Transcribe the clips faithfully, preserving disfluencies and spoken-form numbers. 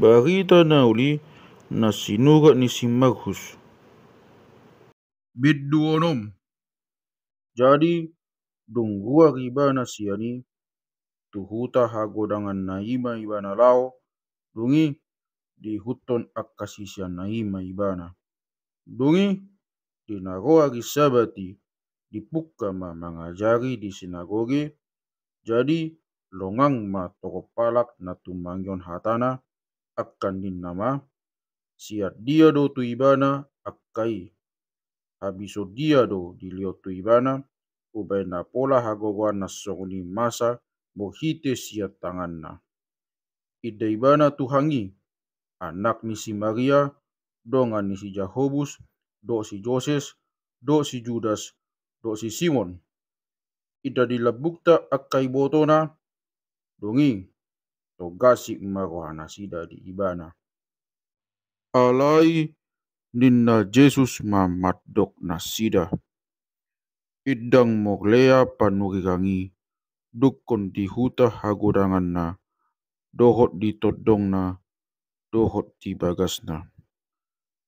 Barita na uli na sinurat ni si Markus. Bindu onom. Jadi, dung ruar ibana sian i, tu huta hagodanganna i ma ibana laho, dung i diihuthon angka siseanna i ma ibana. Dung i di na ro ari Sabat i, dipungka ma mangajari di sinagoge. Jadi longang ma torop halak na tumangihon hatana, angka ninna ma: Sian dia do tu ibana angka i? Habis on dia do dilehon tu ibana umbahen na pola hagogoan na songon i masa marhite sian tanganna? Inda ibana Tuhan i, anak ni si Maria, dongan ni si Jakobus, dohot si Joses, dohot si Judas, dohot si Simon? Inda di lambungta angka ibotona? Dung i togasik ma rohanasida di ibana. Alai ninna Jesus ma mandok nasida: Indang morlea panurirang i, dungkon di huta hagodanganna, dohot di tondongna, dohot di bagasna.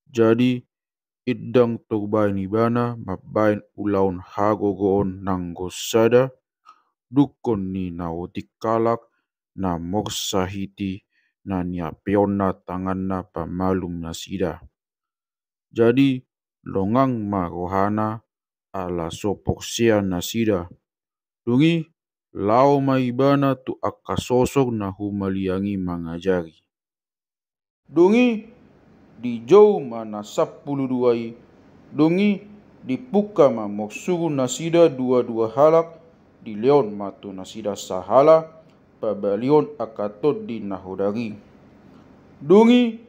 Jadi indang torbaen ibana mambaen ulaon hagogoon nanggo sada, dungkon ni na otik halak na morsahiti na niapeonna tanganna pamalum nasida. Jadi longang ma rohana ala so porsea nasida. Dung i laho ma ibana tu angka sosor na humaliang i mangajari. Dung i dijou ma na sampulu dua i. Dung i dipungka ma morsuru nasida dua-dua halak, dilehon ma tu nasida sahala pabalihon angka tondi na hodari. Dung i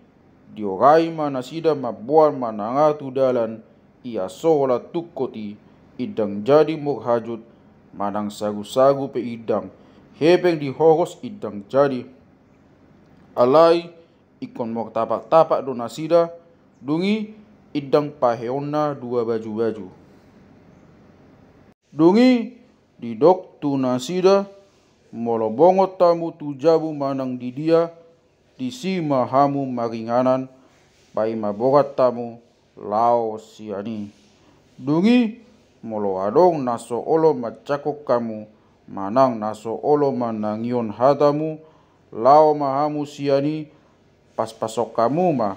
diorai ma nasida mamboan mananga tu dalan, ia so holan tungkot i, indang jadi morhajut manang sagu-sagu pe indang, hepeng dihohos indang jadi. Alai ingkon mortapak-tapak do nasida. Dung i indang paheonna dua baju-baju. Dung i didok tu nasida: Molo bongot hamu tu jabu manang di dia, disi ma hamu maringanan, paima borat hamu laho sian i. Dung i molo adong na so olo manjangkon hamu, manang na so olo manangihon hatamu, laho ma hamu sian i, paspashon hamu ma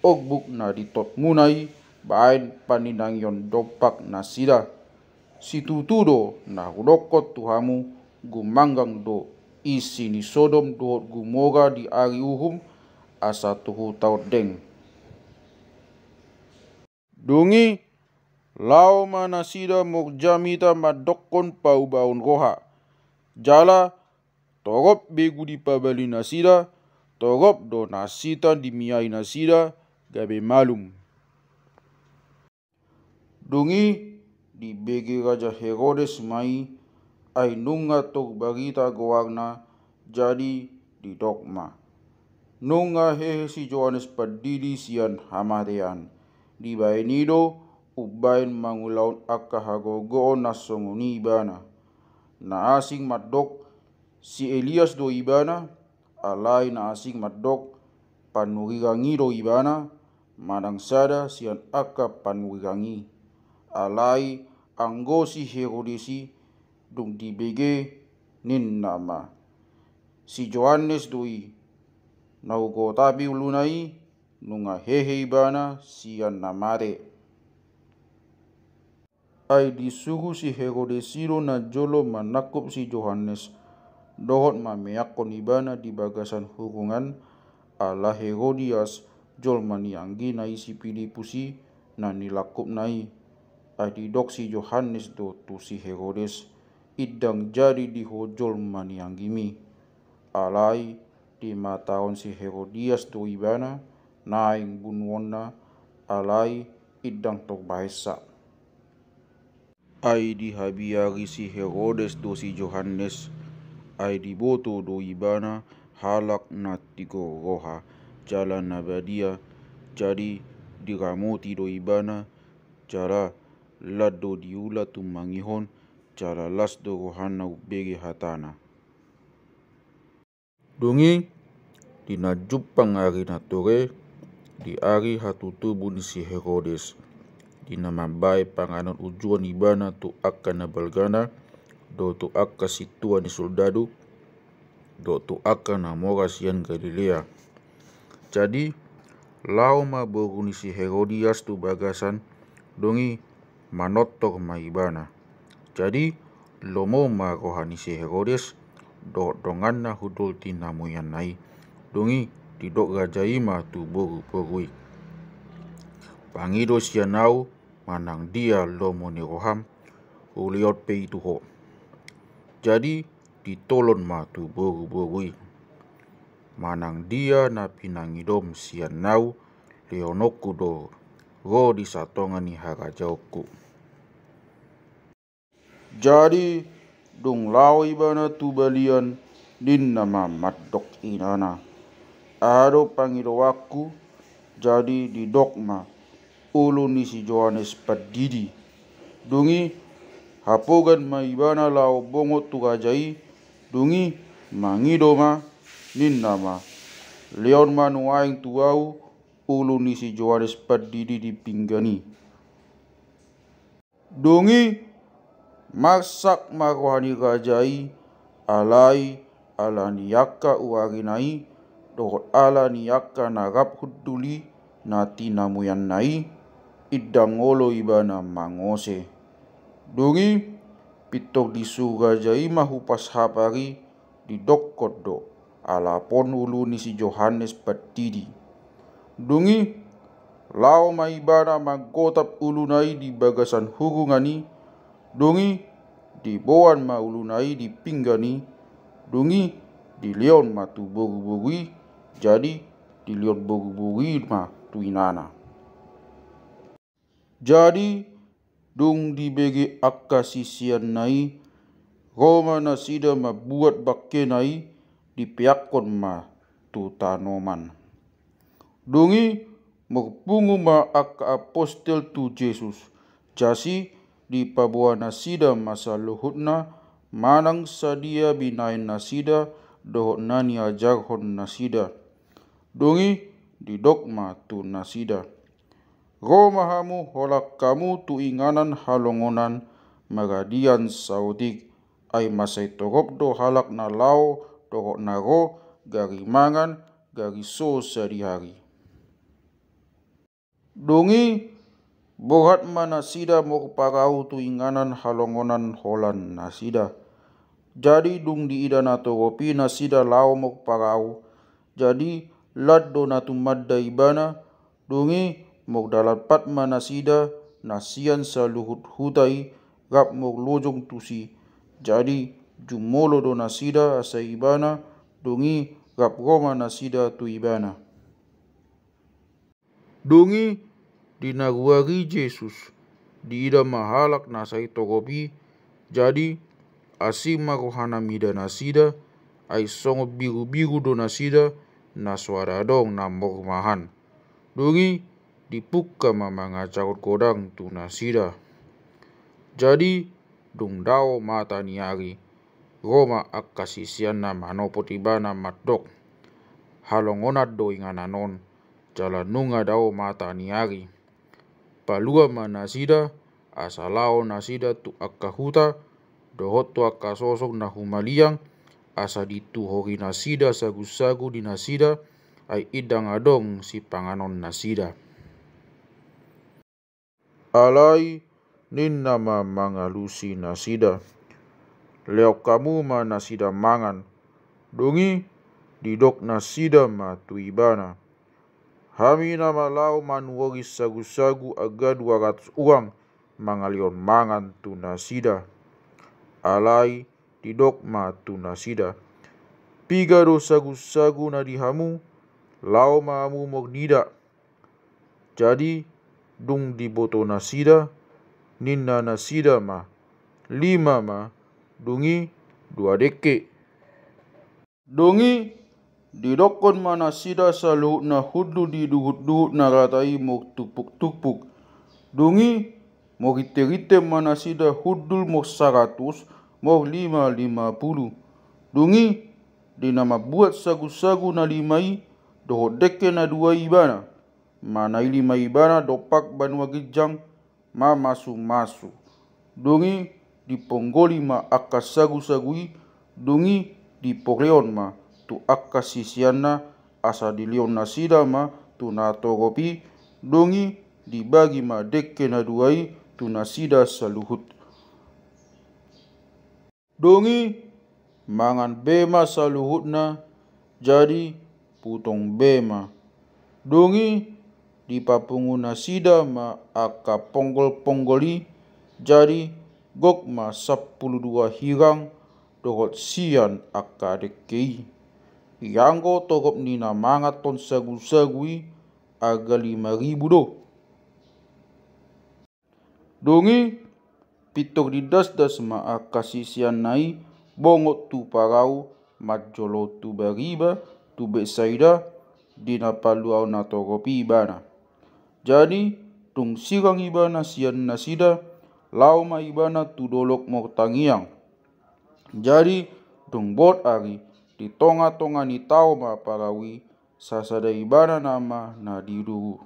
ombuk na di totmuna i baen paninangion dompak nasida. Situtu do na hudokkon tu hamu, gumanggang do isi ni Sodom dohot Gomora di ari uhum, asa tu huta ondeng. Dung i laho ma nasida morjamita mandokkon paubahon roha, jala torop begu dipabali nasida, torop do nasita dimiai nasida gabe malum. Dung i dibege raja Herodes ma i, ai nunga tor barita goarna. Jadi didok ma: Nunga hehe si Johannes Pandidi sian hamatean. Dibaen i do umbaen mangulahon angka hagogoon na songon i ibana. Na asing mandok si Elias do ibana, alai na asing mandok panurirang i do ibana, manang sada sian angka panurirang i. Alai anggo si Herodes i, dung dibege, ninna ma: Si Johannes do i. Na hugotapi uluna i, nunga hehe ibana sian na mate. Ai disuru si Herodes i do na jolo manangkup si Johannes, dohot mameakkon ibana di bagasan hurungan, ala Herodias, jolma ni anggina i si Pilipus i, na nilangkupna i. Ai didok si Johannes do tu si Herodes: Indang jadi di ho jolma ni anggimi. Alai dimatahon si Herodias do ibana, naeng bunuonna, alai indang torbahensa. Ai dihabiari si Herodes do si Johannes, ai diboto do ibana halak na tigor roha jala na badia, jadi diramoti do ibana, jala lan do diula tumangihon, jala las do rohana umbege hatana. Dung i di na jumpang ari na tore, di ari hatutubu ni si Herodes, di na mambaen panganon ujuan ibana tu angka na balgana, dohot tu angka sintua ni soldadu, dohot tu angka na mora sian Galilea. Jadi laho ma boru ni si Herodias tu bagasan, dung i manortor ma ibana. Jadi lomo ma roha ni si Herodes dohot donganna hundul tinamuianna i. Dung i didok raja i ma tu boruboru i, "Pangido sian ahu manang dia lomo ni roham, hulehon pe i tu ho." Jadi ditolon ma tu boruboru i, "Manang dia na pinangidom sian ahu, lehononku do ro di satonga ni harajaonku." Jadi dung laho ibana tu balian, ninna ma mandok inana, "Aha do pangidoanku?" Jadi didok ma, "Ulu ni si Johannes Pandidi." Dung i hapogan ma ibana laho bongot tu raja i. Dung i mangido ma, ninna ma, "Lehon ma nuaeng tu ahu ulu ni si Johannes Pandidi di pinggan i." Dung i marsak ma roha ni raja i, alai ala ni angka uarina i dohot ala ni angka na rap hundul i na tinamuianna i, ndang olo ibana mangose. Dung i pintor disuru raja i ma hupas hapar i, didokkon do, "Alap on ulu ni si Johannes Pandidi." Dung i laho ma ibana manggotap uluna i di bagasan hurungan i. Dung i diboan ma uluna i di pinggan i. Dung i dilehon ma tu boruboru i. Jadi dilehon boruboru i ma tu inana. Jadi dung dibege angka siseanna i, ro ma nasida mambuat bangkena i, dipeakkon ma tu tanoman. Dung i murpungu ma angka apostel tu Jesus, jasi dipaboa nasida ma saluhutna manang sadia binahen nasida dohot na niajarhon nasida. Dung i didok ma tu nasida, "Ro ma hamu holan hamu tu inganan halongonan maradian saotik, ai mansai torop do halak na laho dohot na ro gari mangan gari so sadihari." Dung i borhat ma nasida morparau tu inganan halongonan holan nasida. Jadi dung diida na torop i nasida laho morparau, jadi lan do na tumanda ibana. Dung i mordalan pat ma nasida na sian saluhut huta i rap morlojong tusi. Jadi jumolo do nasida asa ibana. Dung i rap ro ma nasida tu ibana. Dung i di na ruar i Jesus, diida ma halak na sai torop i. Jadi asing ma rohana mida nasida, ai songon birubiru do nasida na so adong na mormahan. Dung i dipungka ma mangajarhon godang tu nasida. Jadi dung dao mata ni ari, ro ma angka siseanna manopot ibana mandok, "Halongonan do inganan on." Jala nunga dao mata ni ari, palua ma nasida asa laho nasida tu angka huta dohot tu angka sosok na humaliang, asa dituhori nasida sagunsagun di nasida, ai ndang adong sipanganon nasida. Alai ninna ma mangalusi nasida, "Lehon hamu ma nasida mangan." Dung i didok nasida ma tu ibana, "Hami nama laho manuhori sagunsagun angka dua ratus uang mangalehon mangan tu nasida." Alai didok ma tu nasida, "Piga do sagunsagun na di hamu? Laho ma hamu mornida." Jadi dung diboto nasida, ninna nasida ma, "Lima ma." Dung i dua dengke. Dung i didokkon ma nasida saluhutna hundul di duhutduhut na rata i mortumpuktumpuk. Dung i morinterinter ma nasida hundul morsaratus, morlimalimapulu. Dung i di na mambuat sagusagu na lima i dohot dengke na dua i ibana, manaili ma ibana dompak banua ginjang mamasumasu. Dung i diponggoli ma angka sagusagu i, dung i diporehon ma tu angka siseanna, asa dilehon nasida ma tu natorop i, dung i dibagi ma dengke na dua i tu nasida saluhut. Dung i mangan be ma saluhutna, jadi putong be ma. Dung i dipapungu nasida ma angka ponggolponggol i, jadi gok ma sampulu dua hirang dohot sian angka dengke i. Ianggo torop ni na manganhon sagusagu i angka lima ribu do. Dung i pintor didasdas ma angka siseanna i bongot tu parau manjolo tu bariba tu Betsaida, di na paluaon natorop i ibana. Jadi dung sirang ibana sian nasida, laho ma ibana tu dolok mortangiang. Jadi dung bot ari, di tongatonga ni tao ma parau i, sasada ibana nama na diduru.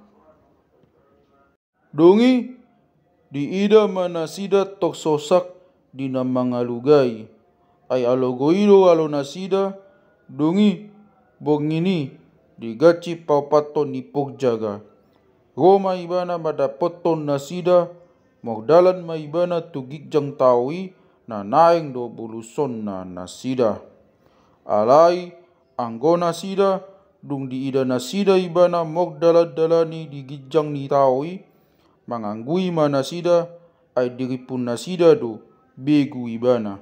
Dung i diida ma nasida torsosak di na mangaluga i. Ai alogo i do alo nasida. Dung i borngin i, di gansi paopathon ni porjaga, ro ma ibana mandapothon nasida. Mordalan ma ibana tu ginjang tao i, na naeng do bolushonna nasida. Alai anggo nasida, dung diida nasida ibana mordalandalani di ginjang ni tao i, manganggui ma nasida, ai dirimpun nasida do begu ibana.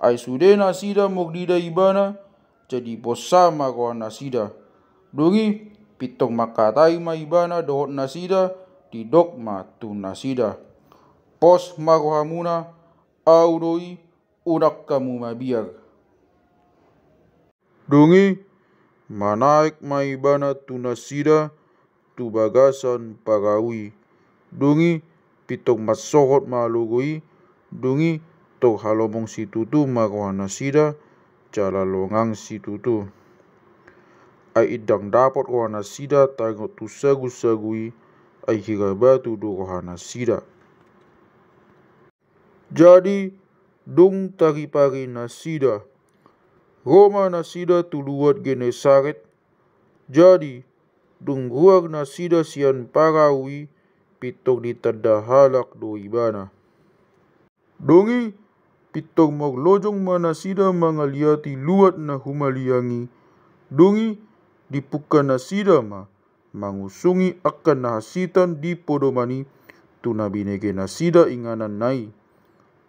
Ai sude nasida mordida ibana, jadi bossa ma roha nasida. Dung i pintor mangkatai ma ibana dohot nasida, didok ma tu nasida: Pos ma rohamuna, ahu do i, unang hamu mabiar. Dung i manaek ma ibana tu nasida tu bagasan parau i. Dung i pintor mansohot ma alogo i. Dung i tor halomong situtu ma roha nasida, jala longang situtu. Ai ndang dapot roha nasida taringot tu sagusagu i, ai hira batu do roha nasida. Jadi dung taripari nasida, ro ma nasida tu luat Genesaret. Jadi dung ruar nasida sian parau i, pintor ditanda halak do ibana. Dung i pintor marlojong ma nasida mangaliati luat na humaliang i. Dung i dipungka nasida ma mangusungi angka na hansitan di podoman i, tu na binege nasida ingananna i.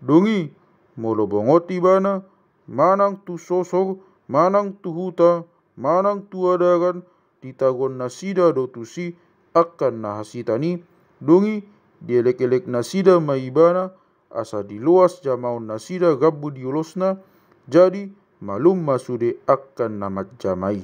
Dung i molo bongot ibana, manang tu sosor, manang tu huta, manang tu adaran, ditaruhon nasida do tusi angka na hansitan i. Dung i dielekelek nasida ma ibana, asa diloas jamaon nasida rambu di olosna. Jadi malum ma sude angka na manjama i.